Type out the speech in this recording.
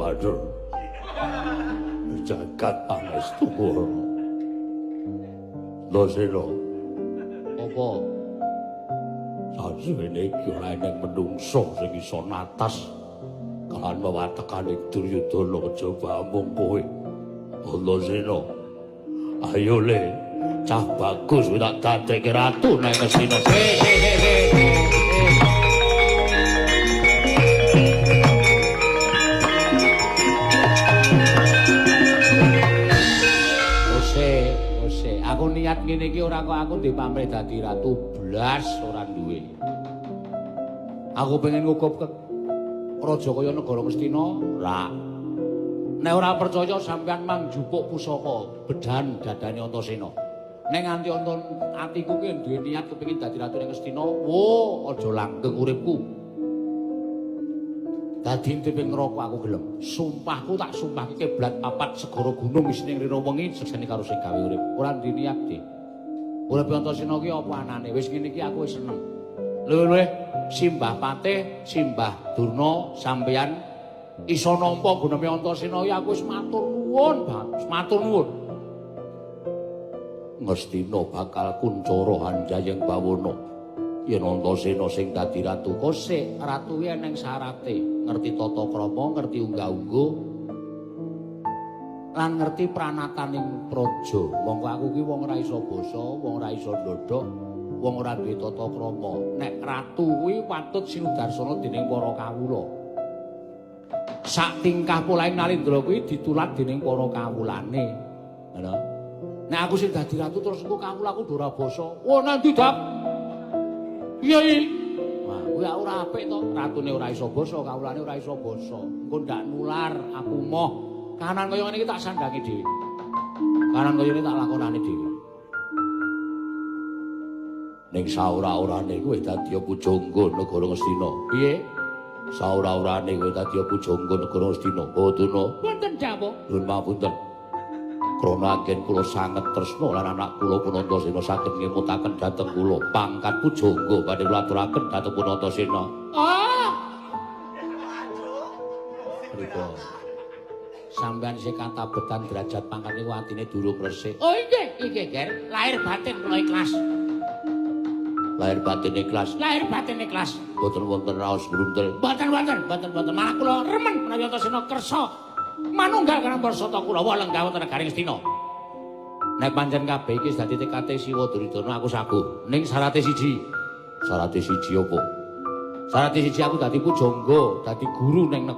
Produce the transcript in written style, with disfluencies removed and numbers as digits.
Badur. Jagat pangestu kula. Antasena. Apa? Sasuwene iki ora eneng menungso sing iso natas kalan wewatekane Duryudana kejaba amung kowe. Antasena. Ayo le, cah bagus kowe tak dadekke ratu nang Ngastina. Ose, aku niat ngene iki ora kok aku ndek pamrih dadi ratu blas ora duwe. Aku pengen ngukup ke raja kaya negara Ngastina, ora. Nek ora percaya sampean mang njupuk pusaka bedan dadane Antasena. Nek nganti ana atiku ki duwe niat kepengin dadi ratu ning Ngastina, wo aja langgeng uripku. Dadi intiping neraka aku gelem. Sumpahku tak sumpahke kiblat papat segara gunung isine rina wengi sekseni karo sing gawe urip. Ora ndek niat de. Urip Antasena ki apa anane? Wis ngene iki aku wis seneng. Luwih-luwih Simbah Patih, Simbah Durna sampeyan iso nampa guneme Antasena ki aku wis matur nuwun banget. Wis matur nuwun. Ngastina bakal kuncara hanjayeng bawana. Yen Antasena sing dadi ratu kosek, ratu ki eneng syarate, ngerti tata krama, ngerti unggah-ungguh, lan ngerti pranataning praja. Mongko aku ki wong ora iso basa, wong ora iso ndodhok, wong ora duwe tata krama. Nek ratu kuwi patut sinudarsana dening para kawula. Sak tingkah polahing Nalindra kuwi ditulat dening para kawulane. Ngono. Nek aku sing dadi ratu terus engko kawulaku do ora basa. Wah, nanti dap. Iya iki. Wah, kuwi ora apik to. Ratune ora iso basa, kawulane ora iso basa. Engko ndak nular, aku moh. Kahanan kaya ngene iki tak sandangi dhewe. Kahanan kaya ngene tak lakonane dhewe. Ning saora-orane kowe dadi pujangga negara Ngastina. Piye? Saora-orane kowe dadi pujangga negara Ngastina. Oh, Durna. Wonten dawuh. Nuwun pangapunten. Krana anggen kula sanget tresna lan anak kula pun Antasena saged ngemutaken dhateng kula pangkat pujangga badhe kula aturaken dhateng pun Antasena. Ah. Pripun? Sampeyan sing katabetan derajat pangkat niku atine durung resik. Oh inggih, inggih, Ger. Lahir batin kula ikhlas. Lahir batin ikhlas. Lahir batin ikhlas. Mboten wonten raos gruntel. Mboten wonten, mboten wonten. Malah kula remen menawi Antasena kersa manunggal karang para Kurawa lenggah wonten negari Ngastina. Nek pancen kabeh iki dadi tekate Siwa Duryudana aku saguh. Ning syarate siji. Syarate siji apa? Syarate siji aku dadi pujangga, dadi guru ning negara.